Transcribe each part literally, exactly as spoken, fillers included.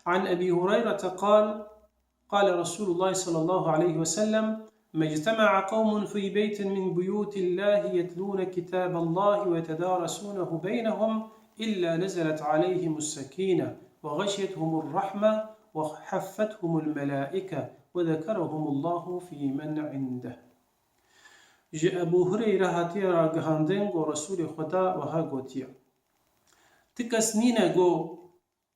عن أبي هريرة قال: قال رسول الله صلى الله عليه وسلم: ما اجتمع قوم في بيت من بيوت الله يتلون كتاب الله ويتدارسونه بينهم إلا نزلت عليهم السكينة وغشيتهم الرحمة وحفتهم الملائكة وذكرهم الله فيمن عنده. Ji Ebû Hureyre hatiye ragihandin ku Resûlê Xweda wiha gotiye: Ti kes nîne ku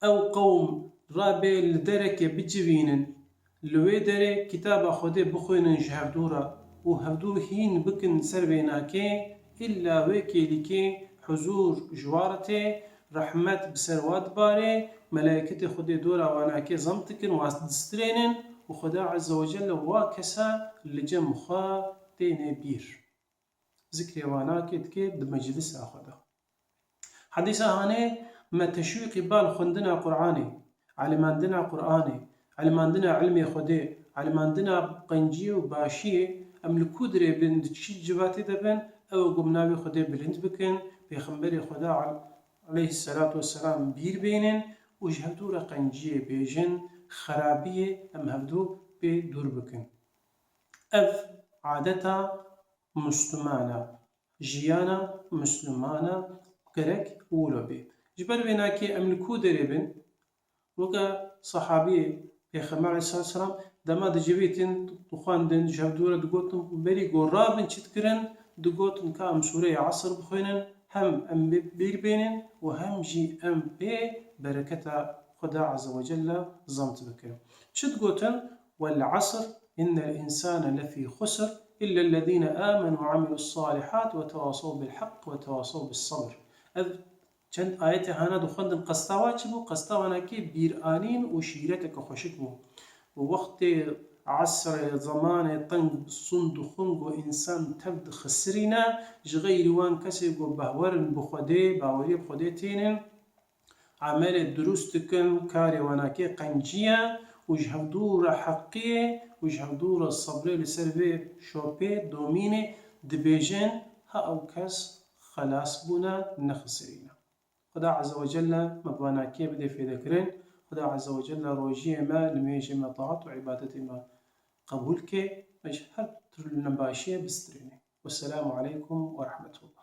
ew qewm rabê li derekê bicivînin, li wê derê kitaba Xwedê bixwînin ji hevdû re û hevdû hîn bikin ser vênakê, îlla wê kêlîkê huzûr ji wa re tê, rehmet bi ser wa dibare, melayketê Xwedê dora wanakê zem dikin, wa distirênin û Xweda Azze ve Celle wa kesa li cem xwe têne bîr. Zikrê wanakê dike di meclisa xwe de. Hedîsa hanê me teşwîqî ba li xwendina Qur'anê, elimandina Qur'anê, elimandina ilmê Xwedê, elimandina qenciyê û başiyê, em li ku dirê bin, di çi civatê de bin, ew ê ku em navê Xwedê bilind bikin, Pêxemberê Xweda al-, aleyhisselatu vesselam bîr bênin û ji hevdû re qenciyê bêjin, xerabiyê em hevdû pê dûr bikin. Ev adeta Muslimana, jiyana Muslimana gerek wilo bê. Ji ber vênakê em li ku derê bin? Weke sahabiyê Pêxember aleyhisselatu vesselam dema dicivîtin, dixwendin, ji hevdû re digotin, berî ku rabin çi dikirin, digotin ka em sûreya Esr bixwînin, hem em bê-, bîr bênin û hem jî em pê bereketa Xweda Azze ve Celle zemt bikin. Çi digotin? والعصر إن الإنسان لفي خسر إلا الذين آمنوا وعملوا الصالحات وتواصوا بالحق وتواصوا بالصبر. Ev çend ayetê hana dixwendin, qesta wa çi bû? Qesta wanakê bîranîn û şîreteke xweşik bû. Û wextê esrê, zemanê teng, sun dixwin ku însan tev dixisirîne, ji xeyrî wan kesê ku behwer in bi Xwedê, baweriyê bi Xwedê tênin, emelê dirust dikin, karê wanakê qencî ye û ji hevdû re heqî ye û ji hevdû re sebrê li ser vê şopê domînê dibêjin, ha ew kes xelas bûne, nexisirîne. Xuda Azze ve Celle me bi wanakê bide fêdekirin. Xuda Azze ve Celle rojiyê me, nimêjê me, taat û îbadetê me qebûl ke, me ji her türlü nebaşiyê bistirêne. Wesselamu aleykum ve rahmetullah.